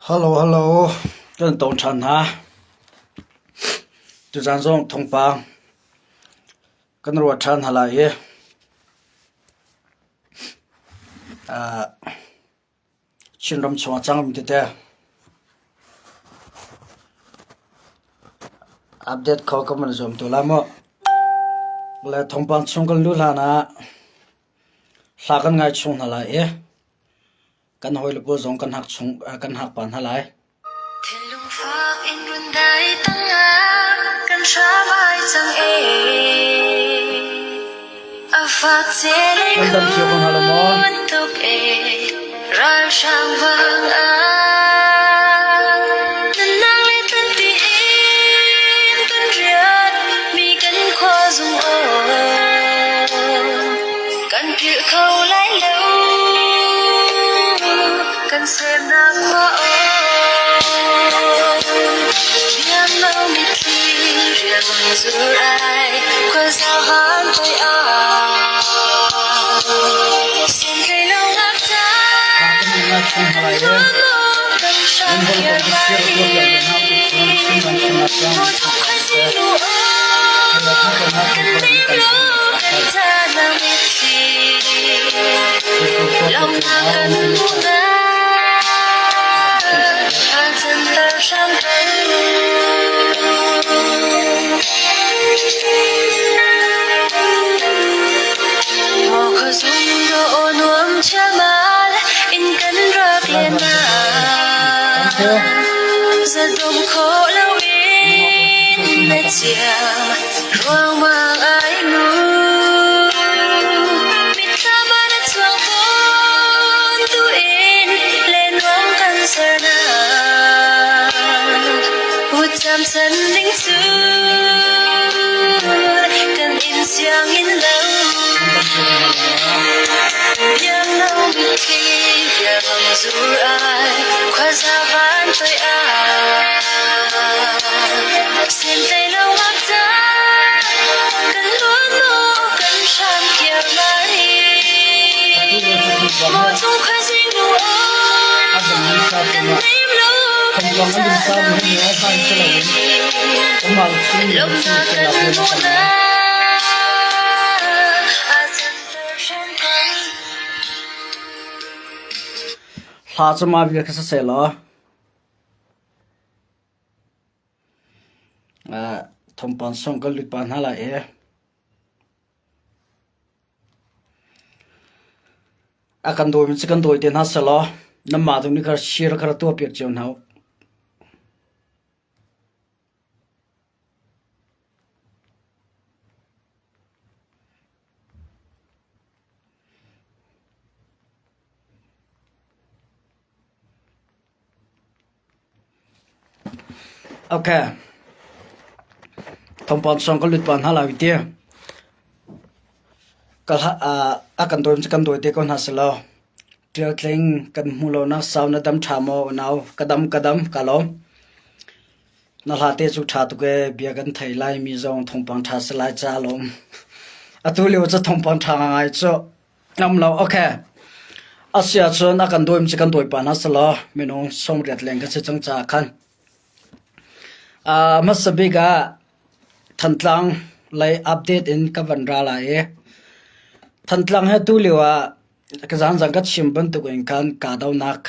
Hello hello kan tong ṭhan hna. Tuzaan zong thawngpang kan ruat ṭhan hna lai i uh, Chinram chung a cangmi tete update kho kan van zuam tu lai mu. Le thawngpang chung kan luh hlan ah hla kan ngai chung hna lai i Kan hawile pawl zong kan hak chung kan hak pah hna lai. Thinlung fak in run dai tangah kan hram ai cang e. A fak celei Kan dam cio ko hna lo maw? khun tuk e. Ralhrang vang ah nunnak le tlanti in kan rian mi kan khua zung aw. Kan philh kho lai lo kan semnak khua aw Biamlo mitthli riang zur ai khuaza van toi ah Sin thei lo ngakcha Hla kan in ngai chung hna lai kan i ruam kan nan hram hawikom khiar ka share lai tuah piak ve hna u cun Chinram chungah tiang Maw chung thawngpang khuazi siseh nu thei lo thawng ko hna kan thawngpang in nem kan lo in kan kai ca na mitthli Facebook tuah piak ve Lawmhnak hna kan u ti hmu kha na a canter hram ko. Maw khuazung do aw nuam chiamal in kan rak Salai len Van na. Thank you. Zadom khawh loin na chiam ruangmang ai mu. Mitthlam ah na chuak tawn tu in lenruang kan ser na. Vutcam san ding cu kan inn sianginn lo. Biangno mitthli biang zur ai khuaza van toi ah Sentei lo ngakca kan luan maw kan hram kiar lai Maw chung khuazing nu aw kan nem lo kan ca na mitthli Lawmnak kan hmuh na a canter hram ko. Hla cu mah vial kha siseh law thawngpang song kan lut pah hna lai i a kan dawimi cu kan dawi te hna sehlaw nanmah tu nih kha share kha rak tuahpiak cio hna u. Ok. Thawngpang song kan lut pah hna lai ti. Ka a kan dawi kan dawi te ko hna selaw. Ṭial tling kan hmu lo na sau na dam ṭha maw unau ka dam ka dam ka lawm. Na hla te cu ṭha tuk ee bia kan thei lai mi zong thawngpang ṭha si lai ca lawm. Atu lio cu thawngpang ṭha ngai cu. Ngam lo okay. Asi ahcun a kan dawi cu kan dawi pa hna selaw minung 80 leng kan si cang caah khan. Uh, hmasa bik ah Thantlang lei update in ka van ra lai i Thantlang he tu lio ah ka zaanzang ka chim bantuk in khan kahdohnak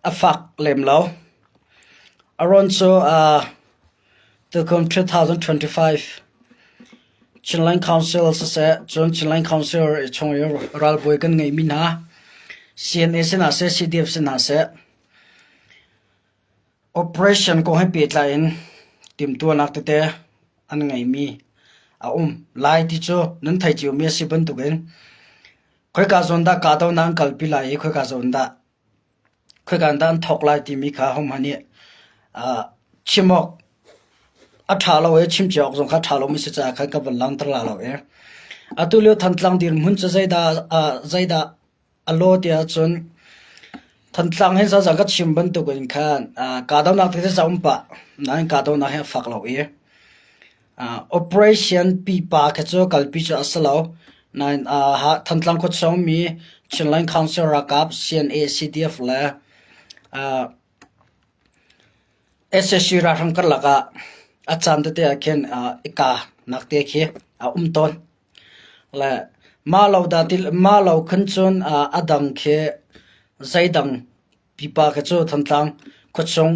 a fak lem lo. A rawn cu uh, tukum 2025 Chinland Council siseh, cun Chinland Council chung i ralbawi kan ngeihmi hna CNA si hna seh, CDF si hna seh, operation kong he pehtlai in timhtuahnak tete an ngeimi a um lai ti cu nan theih ciomi a si bantukin khoika zawn dah kahdohnak an kalpi lai i khoika zawn dah khoika in dah an thawk lai timi kha hohmanh nih uh, chim awk a ṭha lo i chim cia awk zong kha ṭha lomi si caah khan ka van langhter la lo i atu lio Thantlang dirhmun cu zeidah uh, zeidah a law tiah cun Thantlang hi zaza ka chim bantuk in khan uh, kahdohnak tete a um pah nain kahdohnak hi a fak lo i uh, operation pipa kha cu kalpi cu a si lo nain uh, Thantlang khuachung mi Chinland Council ralkap CNA CDF le. SSC ralhrang karlak ah a caan tete ah khin i kahnak te khi a um tawn. Le mah lo dah ti mah lo khan cun a dang khi zeidang pipa khi cu Thantlang khuachung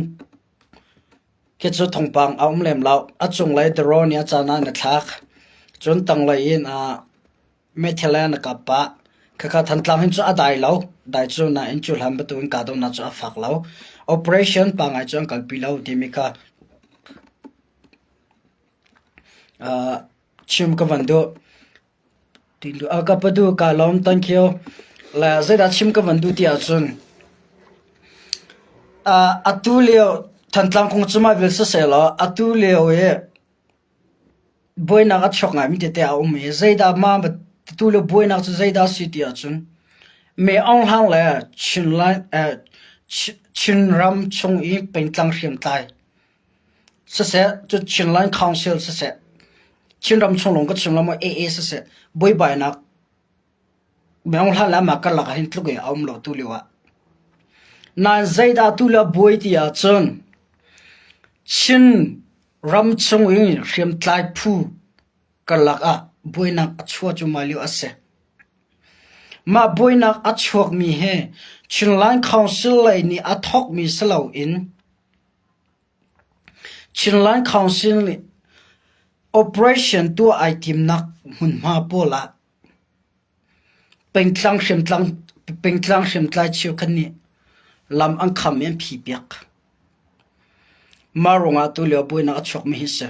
khi cu thawngpang a um lem lo. A cunglei drone nih a caan ah an i thlak. Cun tanglei in Meithal na kap pah. Khakha Thantlang hin cu a dai lo. Dai cu nain cu hlan bantukin kahdohnak cu a fak lo. Operation pangai cu an kalpi lo timi kha chim ka van duh. Ka padu ka lawm thank you. Le zeidah chim ka van duh ti ahcun atu lio Thantlang kong cu mah vial siseh law atu lio i Buainak a chuak ngaimi tete a um i zeidah mah tu le buainak cu zeidah a si ti ahcun Me Aung Hlaing le Chinram chung i pengtlang hriamtlai siseh, cun Chinland Council siseh, Chinram chung lawng ka chim lo maw AA siseh, buaibainak Me Aung Hlaing le amah karlak ah hin tluk in a um lo tu lio ah. Nain zeidah tu le a buai ti ahcun Chin Ram chung i hriamtlai phu karlak ah buainak a chuah cuahmah lio a si. Mah buainak a chuakmi hi Chinland Council lei nih a thawkmi si loin Chinland Council nih operation tuah ai timnak hmunhma pawl ah Pengtlang hriamtlai cheukhat nih lam an kham i an phihpiak. Mah ruangah tulio buainak a chuakmi hi a si.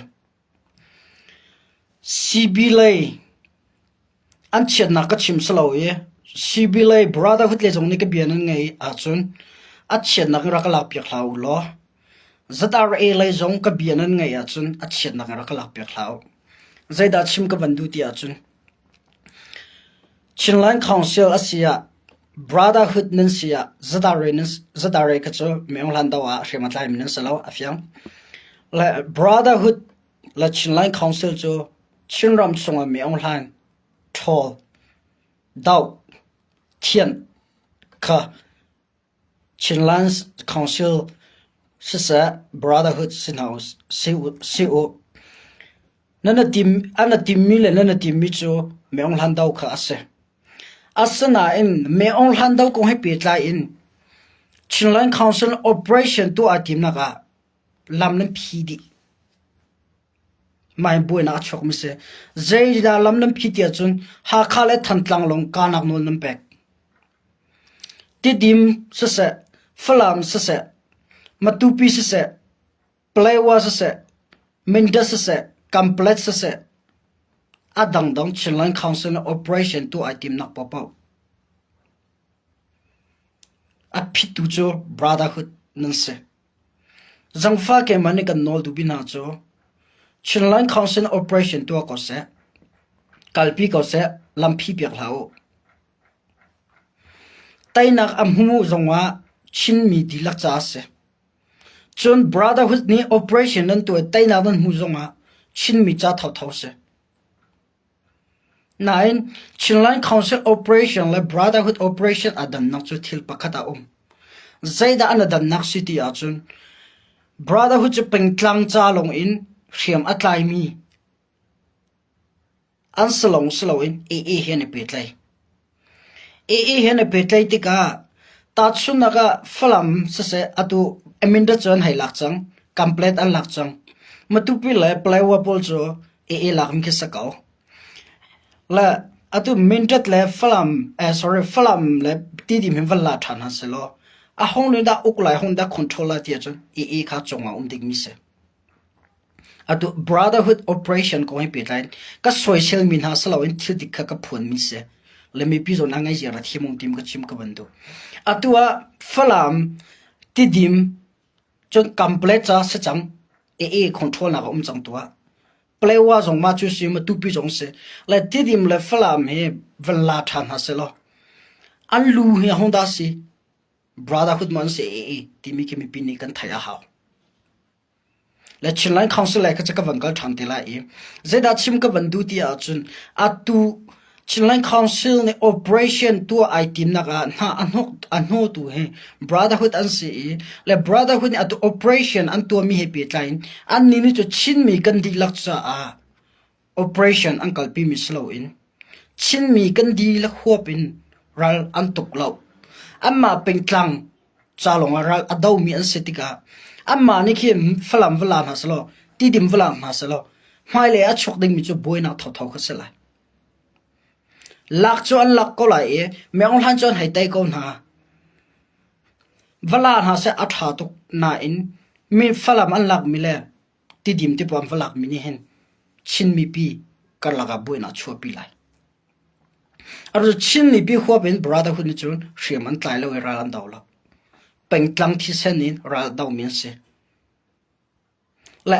CB lei an chiatnak ka chim si lo i CB lei Brotherhood lei zong nih ka bia nan ngaih ahcun a chiatnak in rak ka lakpiak hlah u law ZRA lei zong ka bia nan ngaih ahcun a chiatnak in rak ka lakpiak hlah u. Zeidah chim ka van duh ti ahcun Chinland Council a si ah Brotherhood nan si ah ZRA kha cu Maung Hlan do ah hriam a tlaimi nan si lo a fiang. Le Brotherhood le Chinland Council cu Chinram chungah Maung Hlan ṭhawl, doh, thianh kha Chinland Council siseh Brotherhood si hna si u. Nan an a timmi le nan a timmi cu Maung Hlan do kha a si. Asinain Maung Hlan do kong he pehtlai in Chinland Council operation tuah aa timnak ah lam nan phi dih. Mah in buainak a chuakmi si. Zeidah lam nan phi ti ahcun Hakha le Thantlang lawng kahnak nawl nan pek. Tidim siseh, Falam siseh, Matupi siseh, Paletwa siseh, Mindat siseh, Kanpalet siseh, a dangdang Chinland Council nih operation tuah ai timnak paohpaoh a phittu cu Brotherhood nan si. Zangfah keimah nih kan nawl duhmi hna cu Chinland Council operation tuah ko seh, kalpi ko seh, lampi piak hlah u. Teinak a hmuh zongah Chinmi dihlak caah a si. Cun Brotherhood nih operation nan tuah i teinak nan hmuh zongah Chinmi ca thotho a si. Nain Chinland Council operation le Brotherhood operation aa dannak cu thil pakhat a um. Zeidah an i dannak si ti ahcun Brotherhood cu pengtlang ca lawng in hriam a tlaimi An si lawng si loin AA he an i pehtlaih. AA he an i pehtlaih tikah tahchunhnak ah Falam siseh atu Mindat cu an hei lak cang, Kanplet an lak cang. Matupi le Paletwa pawl cu AA lak in khi si ko. Le atu Mindat le Falam sorry Falam le Tidim hin van la ṭhan hna sehlaw a hong nih dah uk lai, hong dah control lai ti ahcun AA kha cungah um dingmi si. Atu Brotherhood operation kong he pehtlai in ka soiselmi hna si loin thil dik kha ka phuanmi si. Le mipi zawn ah ngaihzia ra thiam um tim ka chim ka van duh. Atu ah Falam, Tidim, cun Kanpalet ca si cang, AA control nak a um cang tu ah. Paletwa zong mah cu si, Matupi zong si. Le Tidim le Falam hi van la ṭhan hna seh law, an lu hi ahong dah si? Brotherhood maw an si AA timi khi mipi nih kan theih a hau. Le Chinland Council lei kha cu ka van kal ṭhan te lai i zeidah chim ka van duh ti ahcun atu. Chinland Council nih operation tuah ai timnak ah hna a hnok a hnawtu hi Brotherhood an si i le Brotherhood nih atu operation an tuahmi he pehtlai in annih nih cu Chinmi kan dihlak caah operation an kalpimi si loin Chinmi kan dihlak huap in ral an tuk lo. Anmah pengtlang ca lawngah ral a domi an si tikah anmah nih khin Falam va la hna selaw Tidim va la hna selaw hmailei a chuak dingmi cu buainak thotho kha si lai. Lak cu an lak ko lai i Meng Hlan cu an hei tei ko hna. Va la hna seh a ṭha tuk nain mi Falam an lakmi le Tidim ti pawl an va lakmi nih hin Chin mipi karlak ah buainak a chuahpi lai. A Chin mipi huap in Brotherhood nih cun hriam an tlai lo i ral an do lo. Pengtlang thisen in ral a domi an si. Le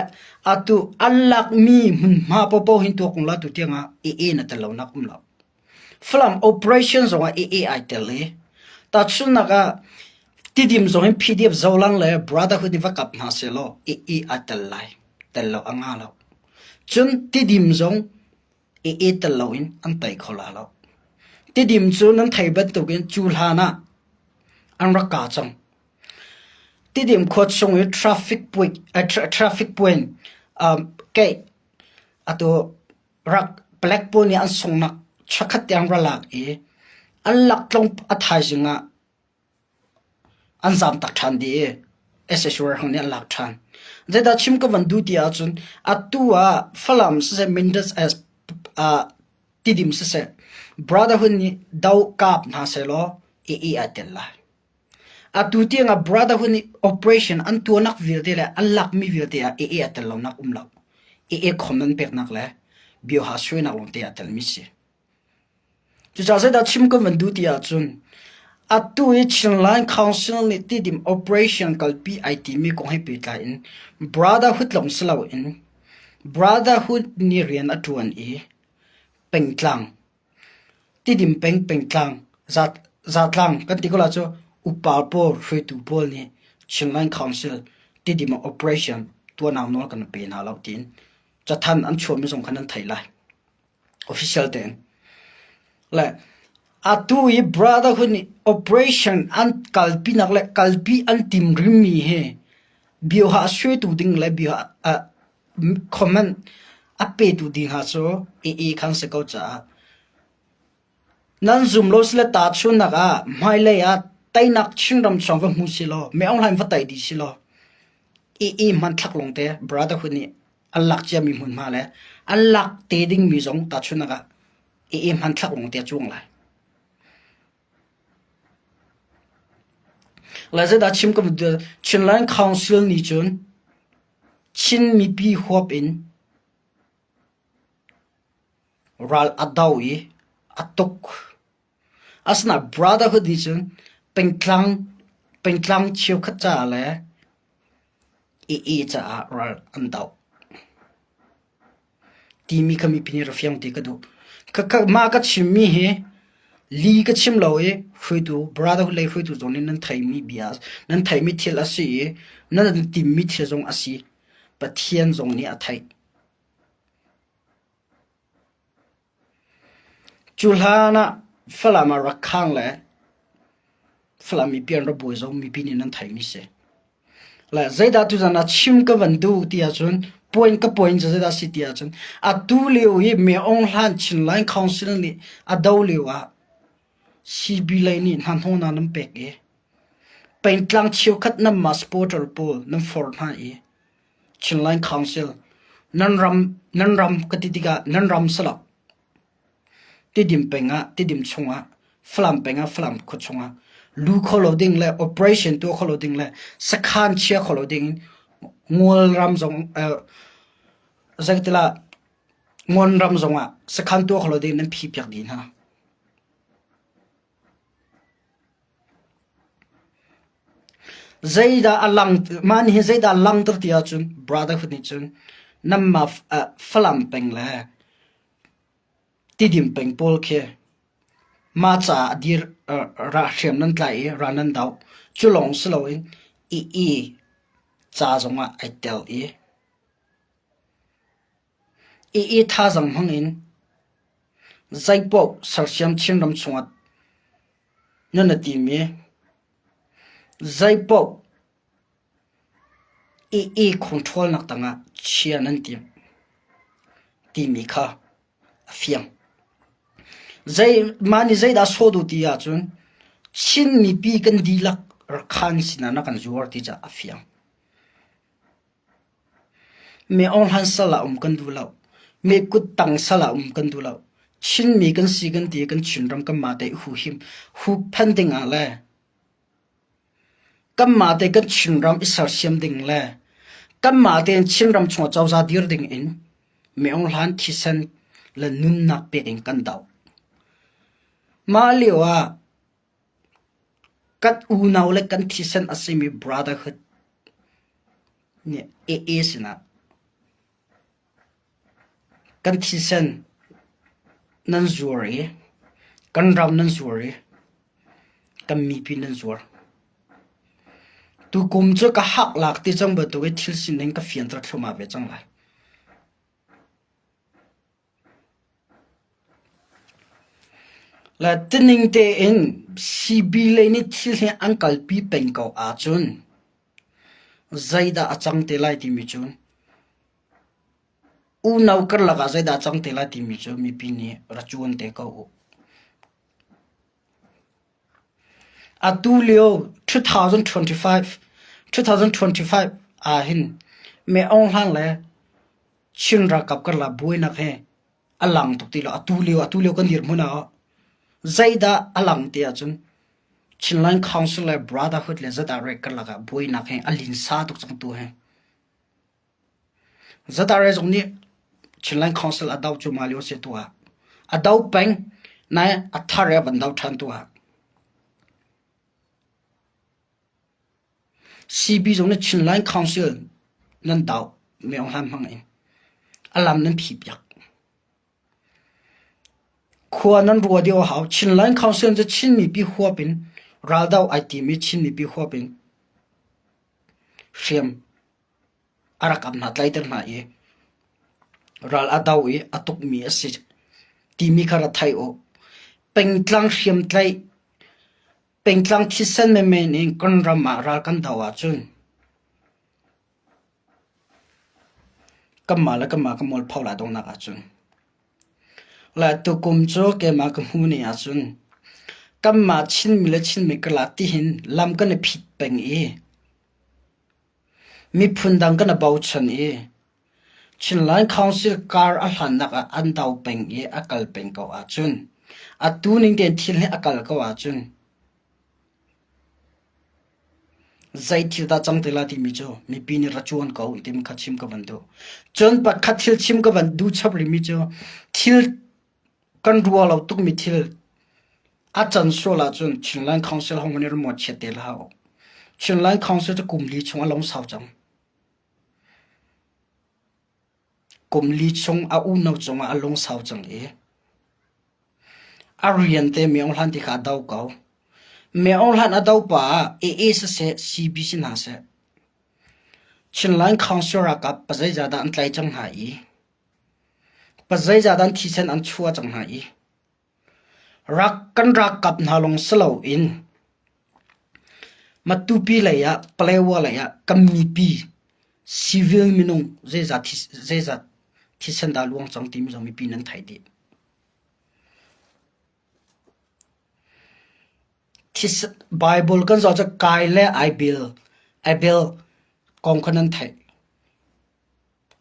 atu an lakmi hmunhma paohpaoh hin tuak la tu tiangah AA na tel lonak um lo. Falam operation zongah AA ai tel i tahchunhnak ah Tidim zong hin PDF Zolang le Brotherhood nih va kap hna sehlaw AA ai tel lai. Tel lo a nga lo. Cun Tidim zong AA tel loin an tei kho la lo. Tidim cu nan thei bantukin cu hlan ah an rak ka cang. Tidim khua chung i traffic point, uh, traffic point um, keih atu rak palek pawl nih an sungnak chakhat tiang ra lak i an lak tlong a thaizing ah An zaamtak ṭhan dih i sac ralhrang nih an lak ṭhan. Zeidah chim ka van duh ti ahcun atu ah Falam siseh Mindat Tidim siseh Brotherhood nih do kap hna sehlaw AA ai tel lai. Atu tiangah Brotherhood nih operation an tuahnak vialte le an lakmi vialte ah AA aa tel lonak um lo. AA khom an peknak le bioha suainak lawngte aa telmi si. Cucaah zeidah chim kan van duh ti ahcun atu i Chinland Council nih Tidim operation kalpi ai timi kong he pehtlai in Brotherhood lawng si loin Brotherhood nih rian a ṭuan i pengtlang Tidim peng pengtlang zatlang kan ti ko lai cu upa pawl hruaitu pawl nih Chinland Council Tidim ah operation tuahnak nawl kan pe hna lo tiin cathanh an chuahmi zong kha nan theih lai. Official tein. Le atu i Brotherhood nih operation an kalpinak le kalpi an tim rimmi hi bioha a suaitu ding le bioha uh, comment a petu ding hna cu AA khan si ko caah nan zum lo sile ta chunnak ah hmailei ah teinak Chinram chung va hmu si law me Aung Hlaing va tei dih si law AA hmanthlak lawngte Brotherhood nih an lak ciami hmunhma le an lak te dingmi zong tahchunhnak ah i hmanthlak lawng te a cuang lai. Le zeidah chim ka Chinland Council nih cun Chin mipi huap in ral a do i a tuk. Asinain Brotherhood nih cun pengtlang pengtlang cheukhat caah le AA caah ral an doh timi kha mipi nih ra fiang ti ka duh. Mah ka chimmi hi li ka chim lo i hruaitu brotherhood lei hruaitu zong nih nan theihmi bia nan theihmi thil a si i nan timmi thil zong a si. Pathian zong nih a theih. Cu hlan ah Falam ah rak khang le Falam mipi an rak buai zong mipi nih nan theihmi si. Le zeidah tuzan ah chim ka van duh ti ahcun point ka point cu zeidah si ti ahcun atu lio i Me Aung Hlan Chinland Council nih a do lio ah CB lei nih hnahnawhnak nan pek i pengtlang cheukhat nanmah supporter pawl nan forh hna i Chinland Council nan ram nan ram ka ti tikah nan ram si lo. Tidim peng ah Tidim chungah Falam peng ah Falam khua chungah lu kho lo ding le operation tuah kho lo ding le sakhan chia kho lo ding in Ngawl ram zong uh, zeitila Ngawn ram zongah sakhan tuah kho lo ding nan phi piak dih hna. Zeidah a lang mah nih hin zeidah a langhter ti ahcun brotherhood nih cun nanmah Falam peng le Tidim peng pawl khi mah caah a dir hriam nan tlai i ral nan doh. Cu lawng si loin i ca zongah ai tel i i thazaang hmang in. Zeipaoh sersiam Chinram chungah nan i timi zeipaoh i control nak tangah chia nan tim timi kha a fiang. Mah nih zeidah a sawh duh ti ahcun Chin mipi kan dihlak Rakhan sinah na kan zuar ti caah a fiang. Mi awhlan sal ah um kan duh lo. Mi kuttang sal ah um kan duh lo. Chinmi kan si kan ti i kan Chinram kanmah te i huhim huhphenh ding ah le kanmah te kan Chinram i sersiam ding le kanmah tein Chinram chungah cozah dir ding in mi awhlan thisen le nunnak pek in kan doh. Mah lio ah Kan unau le kan thisen a simi brotherhood nih AA sinah kan thisen nan zuar i kan ram nan zuar i kan mipi nan zuar. Tukum cu ka hak lak ti cang bantuk i thil sining ka fianter thluahmah ve cang lai. Le tining tein CB lei nih thil hi an kalpi peng ko ahcun zeidah a cang te lai timi cu unau karlak ah zeidah a cang te lai timi cu mipi nih ra cuan te ko u. Atu lio 2025 2025 ahhin Me Aung Hlaing le Chin ralkap karlak buainak hi a lang tuk ti lo. Atu lio atu lio kan dirhmun ah zeidah a lang ti ahcun Chinland Council le Brotherhood le ZRA karlak ah buainak hi a linsa tuk cang tu hi. ZRA zong nih Chinland Council a do cuahmah lio a si tu ah. A do peng nain a thar i a van do ṭhan tu ah. CB zong nih Chinland Council nan doh Myo Hlan hmang in a lam nan phihpiak. Khua nan rua deuh a hau. Chinland Council cu Chin mipi huap in raldoh ai timi Chin mipi huap in hriam a rak kap hna tlaiter hna i ral a do i a tukmi a si timi kha ra thei u. Pengtlang hriamtlaih Pengtlang thisen menmen in kan ram ah ral kan do ahcun kanmah le kanmah kan mualpho lai donghnak ahcun. Le tukum cu keimah ka hmuh ni ahcun kanmah Chinmi le Chinmi karlak tihin lam kan i phit peng i miphun dang kan i bochan i Chinland Council kar a hlannak ah an do peng i a kal peng ko ahcun atu ning tein thil hi a kal ko ahcun zei thil dah cang te lai timi cu mipi nih ra cuan ko timi kha chim ka van duh. Cun pakhat thil chim ka van duh chap rihmi cu thil kan rua lo tukmi thil a can sual ahcun Chinland Council hong in remote chiat te hlah u. Chinland Council cu kum li chung a lung sau cang. Kum li chung a unau cungah a lungsau cang i a rian te Myo Hlan ti kha a do ko. Myo Hlan a do pa ah AA siseh CB si hna seh Chinland Council ralkap pazeizah dah an tlai cang hna i pazeizah dah an thisen an chuah cang hna i Kan ralkap hna lawng si loin Matupi lei ah Palawa lei ah kan mipi civil minung zeizat thisen dah a luang cang timi zong mipi nan theih dih. Bible kan zoh cu Kai le Abel kong kha nan theih.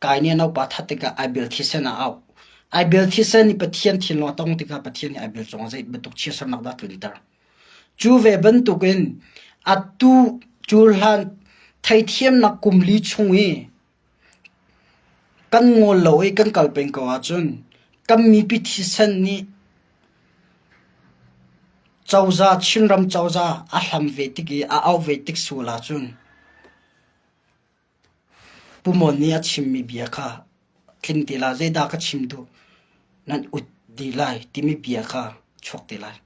Kai nih a naupa that tikah Abel thisen a auh. Abel thisen nih Pathian thinlung a tong tikah Pathian nih Abel cungah zei bantuk chiatsernak dah a tlunter. Cu ve bantukin atu cu hlan theithiamnak kum li chung i kan ngawl lo i kan kal peng ko ahcun kan mipi thisen nih cozah Chinram cozah a hlam ve tik i a auh ve tik sual ahcun Pu Mon nih a chimmi bia kha tling te lai, zeidah ka chim duh, nan ut dih lai timi bia kha chuak te lai.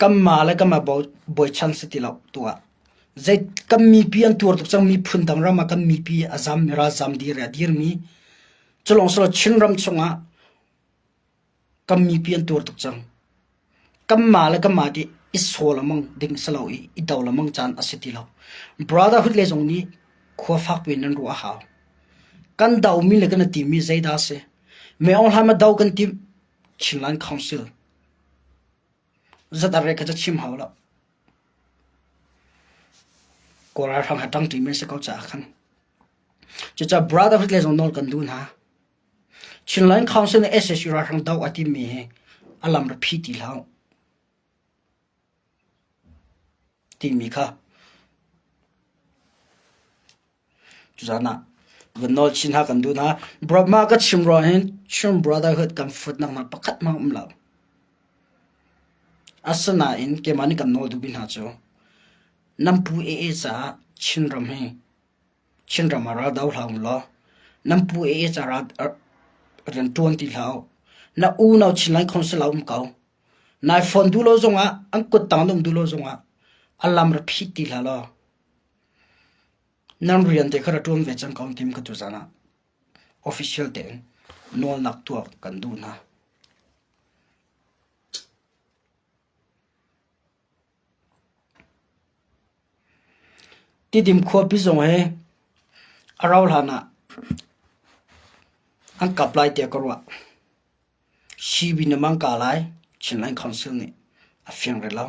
Kanmah le kanmah bochan si ti lo tu ah. Zei kan mipi an tuar tuk cang miphun dang ram ah kan mipi a zam ralzam dir a dirmi cu lawng si lo Chinram chungah kan mipi an tuar tuk cang. Kanmah le kanmah nih i saw lengmang ding si lo i i do lengmang caan a si ti lo. Brotherhood le zong nih khua fakpi in nan ruah a hau. Kan domi le kan i timi zeidah a si? Mei Aung Hlaing ma do kan timh? Chinland Council. Zat a re kha cu chim hau lo. Kawl ralhrang he ṭangṭi mi an si ko caah khan. Cucaah Brotherhood le zong nawl kan duh hna. Chinland Council nih SSU ralhrang doh a timi hi a lam ra phi ti hlah u timi kha Tuzaan ah van nawl chin hna kan duh hna. Mah ka chim ruang hin Chin Brotherhood kan futnak hna pakhat hmanh um lo. Asinain keimah nih kan nawl duhmi hna cu nan pu AA caah Chinram hi Chinram ah ral do hlah u law nan pu AA caah rian ṭuan ti hlah u. Na unau Chinland Council ah um ko. Nai phone duh lo zongah an kuttang na um duh lo zongah a lam ra phit ti hlah law Nan rian te kha ra ṭuan ve cang ko tim ka tuzan ah official tein nawlnak tuah kan duh hna. Tidim khuapi zong hi a rau hlan ah an kap lai tiah ka ruah. Sibin ka lai Chinland Council nih a fiang rih lo.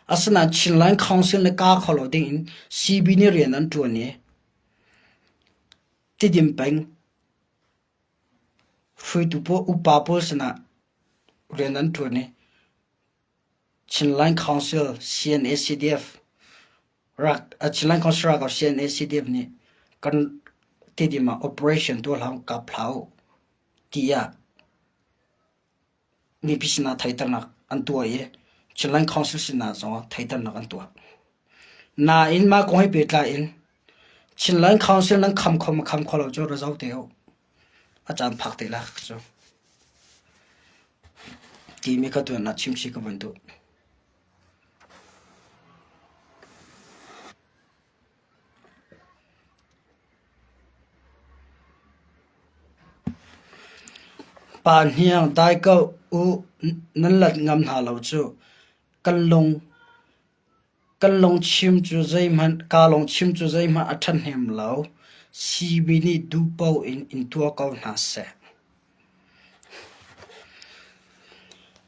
Asinain Chinland Council nih kaa kho lo dingin CB nih rian an ṭuan i Tidim peng hruaitu pawl upa pawl sinah rian an ṭuan i Chinland Council CNA CDF rak Chinland Council ralkap CNA CDF nih kan Tidim ah operation tuah hlah u kap hlah u tiah mipi sinah theihternak an tuah i Chinland Council sinah zongah theihternak an tuah. Nain mah kong he pehtlai in Chinland Council nan kham kho ma kham kho lo cu ra zoh te u. A caan phak te lai cu. Timi kha tuan ah chimchih ka van duh. Pa hniang dai ko u nan lat ngam hna lo cu. Kan lung kan lungchim cu zeihmanh ka lungchim cu zeihmanh a ṭhahnem lo. CB nih duh paoh in in tuah ko hna seh.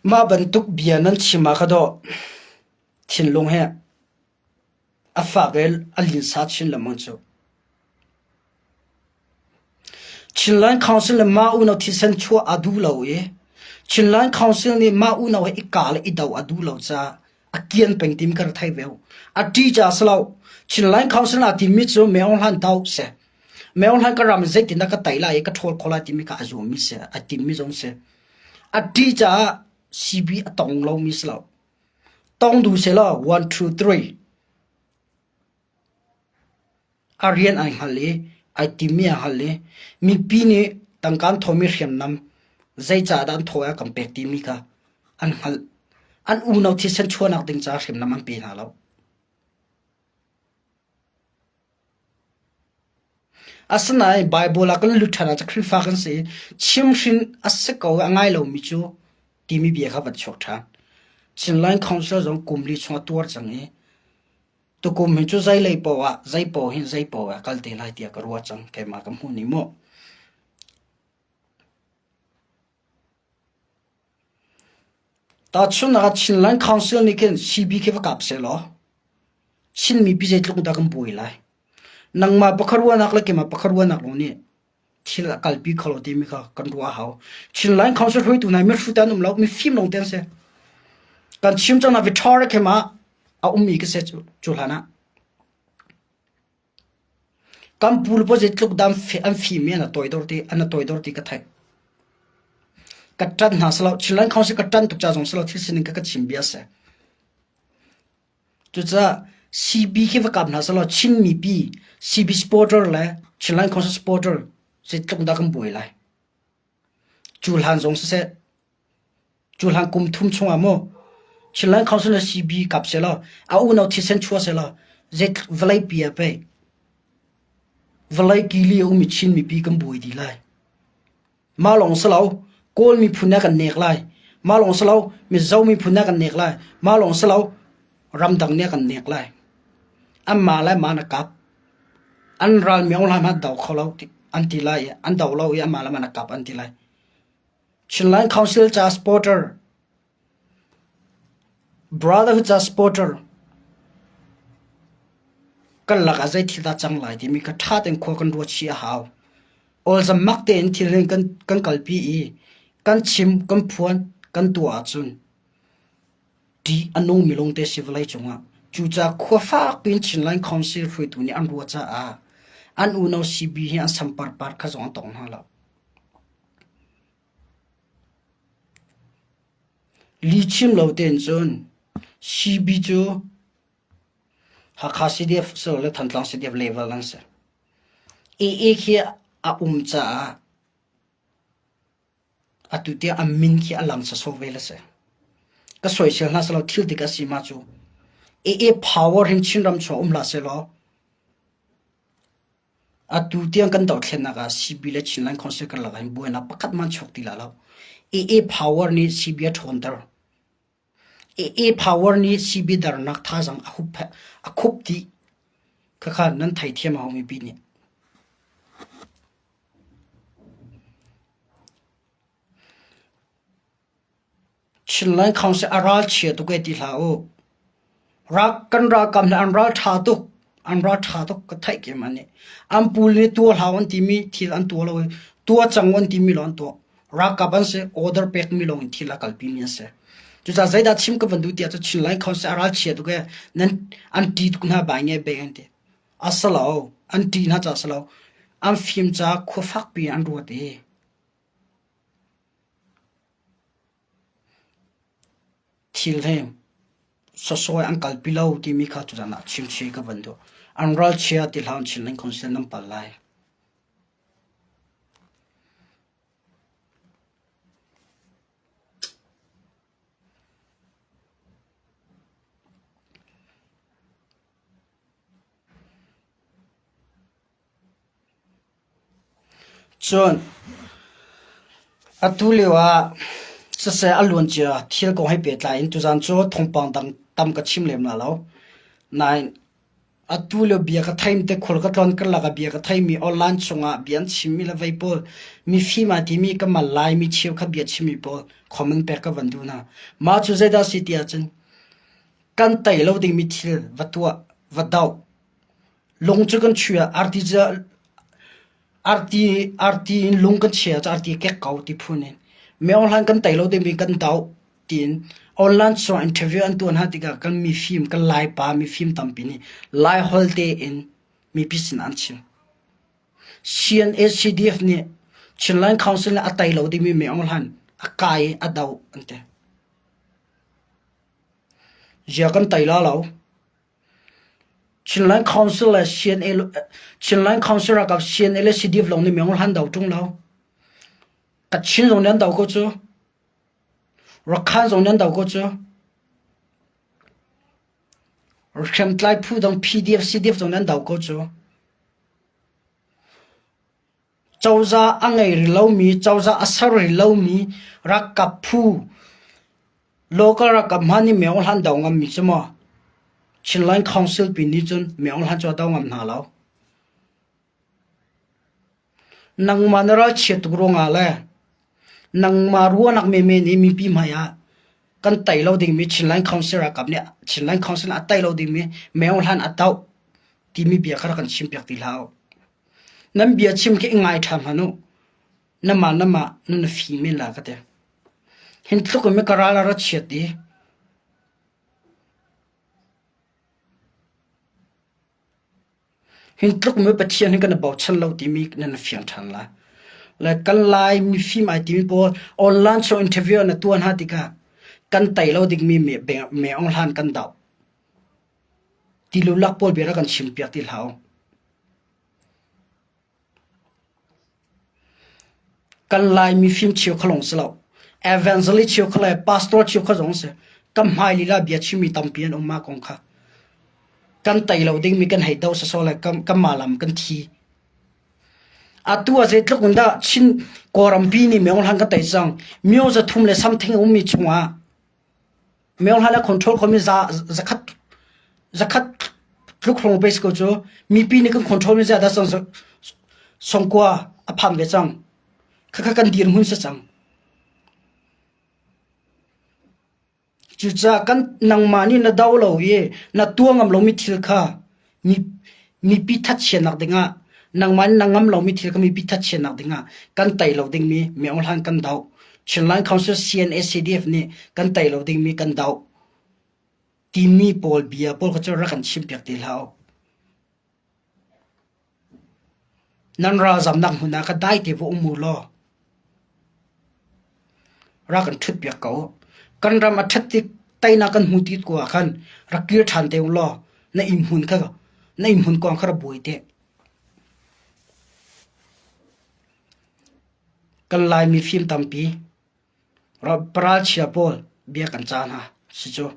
Mah bantuk bia nan chim ah ka dawh. Thinlung he A fak i a linsa chin lengmang cu. Chinland Council le mah unau thisen chuah a duh lo i Chinland Council nih mah unau he i kah le i do a duh lo caah a kian peng timi ka rak thei ve. A ṭih caah si lo. Chinland Council aa timi cu Meng Aung Hlaing do si. Meng Aung Hlaing ka ram zeitindah ka tei lai i ka ṭhawl khawh lai timi kha a zuammi si, a timmi zong si. A ṭih caah CB a tong lomi si lo. Tong duh sehlaw one two three a rian ai hngal i ai timmi aa hngal i mipi nih tangka an thawmi hriamnam zeicahdah an thaw i a kan pek timi kha an hngalh. An unau thisen chuahnak ding caah hriamnam an pe hna lo. Asinain Baibal ah kan lut ṭhan ahcun Khrihfa kan si i chimhhrin a si ko i a ngai lomi cu timi bia kha van chuak ṭhan. Chinland Council zong kum li chung a tuar cang i tukum hi cu zeilei paoh ah zei paoh hin zei paoh ah kal te lai tiah ka ruah cang keimah ka hmuh ning mu. Tahchunhnak ah Chinland Council nih khin CB khi va kap sehlaw Chin mipi zeitluk dah kan buai lai. Nangmah pakhat ruahnak le keimah pakhat ruahnak lawng nih thil a kalpi kho lo timi kha kan ruah a hau. Chinland Council hruaitu hna mihrut an um lo, mifim lawng te an si. Kan chim cang na Victoria khem ah a ummi ka si cu hlan ah. Kan pu le pawl zeitluk dah an fim i an toidor ti an toidor ti ka theih. Ka ṭanh hna silo Chinland Council ka ṭanh tuk ca zong silo thil sining kha ka chim bia a si. Cucaah CB khi va kap hna selaw Chin mipi CB supporter le Chinland Council supporter zeitluk dah kan buai lai. Cu hlan zong siseh Cu hlan kum thum chungah maw Chinland Council le CB kap sehlaw a unau thisen chuah sehlaw. Zeitluk vawleipi ah pei vawlei kili a um i Chin mipi kan buai dih lai. Mah lawng si lo, Kawl miphun ah kan nek lai. Mah lawng si lo, Mizo miphun ah kan nek lai. Mah lawng si lo, ramdang nih a kan nek lai. Anmah le mah na kap. An ral miong hlan hmanh do kho lo an ti lai i an do lo i anmah le mah na kap an ti lai. Chinland Council ca supporter Brotherhood ca supporter kan lakah zei thil dah cang lai timi kha ṭha tein khua kan ruat chih a hau. Awlzam mak tein thil hin kan, kan kalpi i kan chim, kan phuan, kan tuah ahcun ṭih a nungmi lawngte si vawlei cungah. Cucaah khua fak piin Chinland Council hruaitu nih an ruah caah an unau CB hi an sam parpar kha zong an tong hna lo. Lihchim lo tein cun CB cu Hakha CDF silole Thantlang CDF level an si. AA khi a um caah atu tiang a min khi a lang sawsawh ve le si. Ka soisel hna selaw thil dik a si ma cu. AA power hin Chinram chung um hlah sehlaw Atu tiang kan dohthlennak ah CB le Chinland Council karlak ah hin buainak pakhat hmanh chuak ti la lo. AA power nih CB a ṭhawnter. AA power nih CB darnak thazaang a hup a khup dih. Khakha nan theithiam a hau mipi nih. Chinland Council a ralchia tuk ee ti hlah u. Kan ralkap hna an ral ṭha tuk. An ral ṭha tuk ka theih keimah nih. An pu nih tuah hlah an timi thil an tuah lo i tuah cang an timi lawng an tuah. Ralkap an si, order pekmi lawng in thil a kalpimi an si. Cucaah zeidah chim ka van duh tiah cun Chinland Council a ralchia tuk ee. Nan an ṭih tuk hna bai nge beng an ti. A si lo. An ṭih hna caah a si lo. An fim caah khua fakpi in an ruat i Thil hi sasawi an kalpi lo timi kha tuzan ah chimchih ka van duh. An ralchia ti hlah Chinland Council nan pal lai. Cun atu lio ah siseh a luancia thil kong he pehtlai in tuzaan cu thawngpang dang tam ka chim lem la lo. Nain atu lio bia ka theimi te khul ka tlawn karlak ah bia ka theimi online chungah bia an chimmi le vei pawl mifim aa timi ka mal laimi cheukhat bia chimmi pawl comment pek ka van duh hna. Mah cu zeidah a si ti ahcun kan tei lo dingmi thil va tuah, va doh Lung cu kan chuah arti cu arti arti in lung kan chia cu arti kek ko ti phun in Myo hlan kan tei lo dingmi kan doh tiin online chung interview an tuah hna tikah kan mifim kan Laipa mifim tampi nih Lai holh tein mipi sin an chim. CNA CDF nih Chinland Council nih a tei lo dingmi Myo hlan a kai i a doh an ti. Zia kan tei la lo. Chinland Council le CNA Chinland Council ralkap CNA le CDF lawng nih minung hlan do ṭung lo. Kachin zong nih an do ko cu. Rakhan zong nih an do ko cu. Hriamtlai phu dang PDF CDF zong nih an do ko cu. Cozah a ngei rih lomi, cozah a ser rih lomi ralkap phu local ralkap hmanh nih Myo Hlan do ngammi cu maw Chinland Council pi nih cun Myo Hlan cu a do ngam hna lo. Nangmah na ralchiat tuk ruangah le nangmah ruahnak menmen i mipi hmai ah kan tei lo dingmi Chinland Council ralkap nih Chinland Council a tei lo dingmi Myo Hlan a doh timi bia kha rak kan chimpiak ti hlah u. Nan bia chim khi i ngai ṭha hmanh u. Namah namah nan fi men la ka ti. Hin tluk in ka ral a ra chiat i hin tluk mi Pathian hi kan i bochan lo timi nan fiang ṭhan lai. Le kan Lai mifim ai timi pawl online show interview na tuah hna tikah kan tei lo dingmi me ong hlan kan doh. Tilulak pawl bia rak kan chimpiak ti hlah u. Kan Lai mifim cheu kha lawng si lo. Evangelist cheu kha le pastor cheu kha zong si. Kan hmai lila bia chimmi tampi an um ma kong kha. Kan tei lo dingmi kan hei do sawsawh le kanmah lam kan thi. Atu ah zeitluk in dah Chin Kawlrampi nih Myo Hlan kan tei cang. Myo 300 le something a ummi chungah Myo Hlan a control khomi za zakhat zakhat tluk hrawng base ko cu mipi nih kan control mi zah dah cang songkua a phan ve cang. Khakha kan dirhmun si cang. Cucaah kan nangmah nih na do lo i na tuah ngam lomi thil kha mi mipi thatchiatnak dingah nangmah nih na ngam lomi thil kha mipi thatchiatnak dingah kan tei lo dingmi Min Aung Hlaing kan doh. Chinland Council CNA CDF nih kan tei lo dingmi kan doh timi pawl bia pawl kha cu rak kan chimpiak ti hlah u. Nan ralzamnak hmun ah kha dai te va um u law rak kan ṭhutpiak ko u. Kan ram a ṭhat tik teinak kan hmu ti ko ah khan rak kir ṭhan te u law na inn hmun kha na inn hmun kong kha rak buai te. Kan Laimi fim tampi ralchia pawl bia kan ca hna si cu.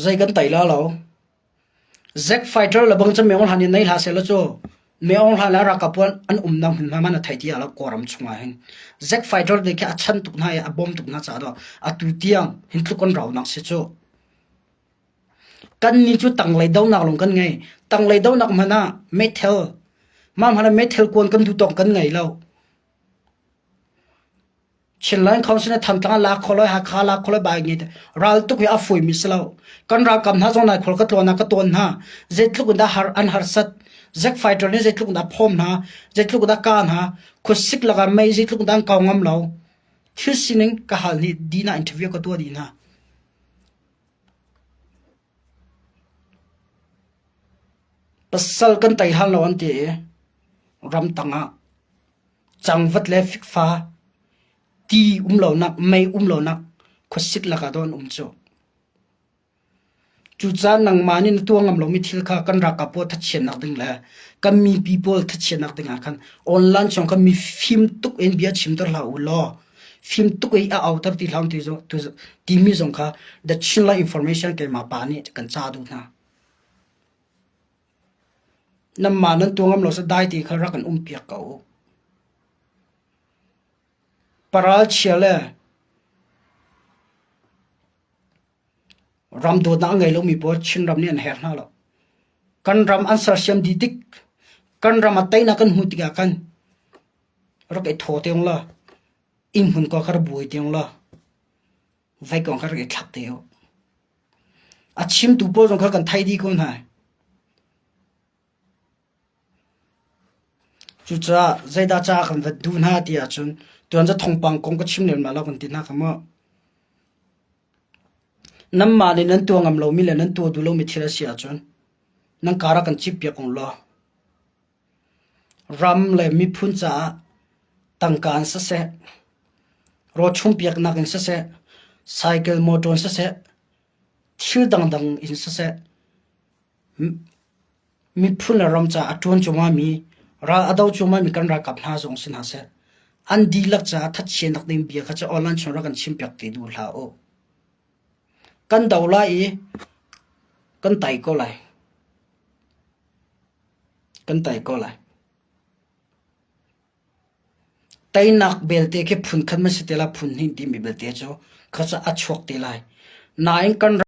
Zei kan tei la lo. Zack fighter le bang cu Myo Hlan in nei hlah sehlaw cu Myo Hlan le ralkap pawl an umnak hmunhma man a thei ti ah Kawlram chungah hin Zack fighter te khi a chan tuk hna i a bawm tuk hna caah dawh atu tiang hin tluk an raunak si cu. Kannih cu tanglei donak lawng kan ngei. Tanglei donak hmanh ah meithal mah hmanh ah meithal kuan kan duh tawk kan ngei lo. Chinland Council nih Thantlang a lak kho lo, Hakha a lak kho lo, bai nge ral tuk hi a fawi mi si lo. Kan ralkap hna zong nai khual ka tlawn ah ka tawn hna. Zeitluk in dah har an harsat. Zack fighter nih zeitluk in dah phawm hna, zeitluk in dah ka hna, khuasik lakah mei zeitluk in dah an kau ngam lo. Thil sining ka hal ni dina interview ka tuah dih hna. Pasal kan tei hal lo an ti i ramtang ah cangvat le fikfa ti um lonak mei um lonak khuasik lakah dawh an um cu. Cucaah nangmah nih na tuah ngam lomi thil kha kan ralkap pawl thachiatnak ding le kan mipi pawl thachiatnak ding ah khan online chung khan mi fim tuk in bia chimter hlah u law fim tuk i a auter ti hlah ti zong timi zong kha The Chinland Information keimah pa nih kan ca duh hna. Nanmah nan tuah ngam lo sa dai ti kha rak kan um piak ko u. Paral chia le ram dawtnak a ngei lomi pawl Chinram nih an herh hna lo. Kan ram an sersiam dih tik, kan ram a teinak kan hmuh tikah khan rak i thaw te ung law, inn hmun ko kha rak buai te ung law, vai kong kha rak i thlak te u. A chimtu pawl zong kha kan thei dih ko hna. Cucaah zeidah ca kan vat duh hna ti ahcun tuan cu thawngpang kong ka chim lem lo kan ti hna kha mu. Nanmah nih nan tuah ngam lomi le nan tuah duh lomi thil a si ahcun nan kar ah kan cippiak ung law ram le miphun caah tangka in siseh, rawchum piaknak in siseh, cycle motor in siseh, thil dangdang in siseh, Miphun le ram caah a ṭuan cuahmahmi, ral a do cuahmahmi kan ralkap hna zong si hna seh, an dihlak caah thatchiatnak ding bia kha cu online chung rak kan chimpiak ti duh hlah u. Kan do lai i kan tai ko lai. Kan tai ko lai. Teinak belte khi phun khat ma si te lai phun hnih timi belte cu kha cu a chuak te lai. Nain kan.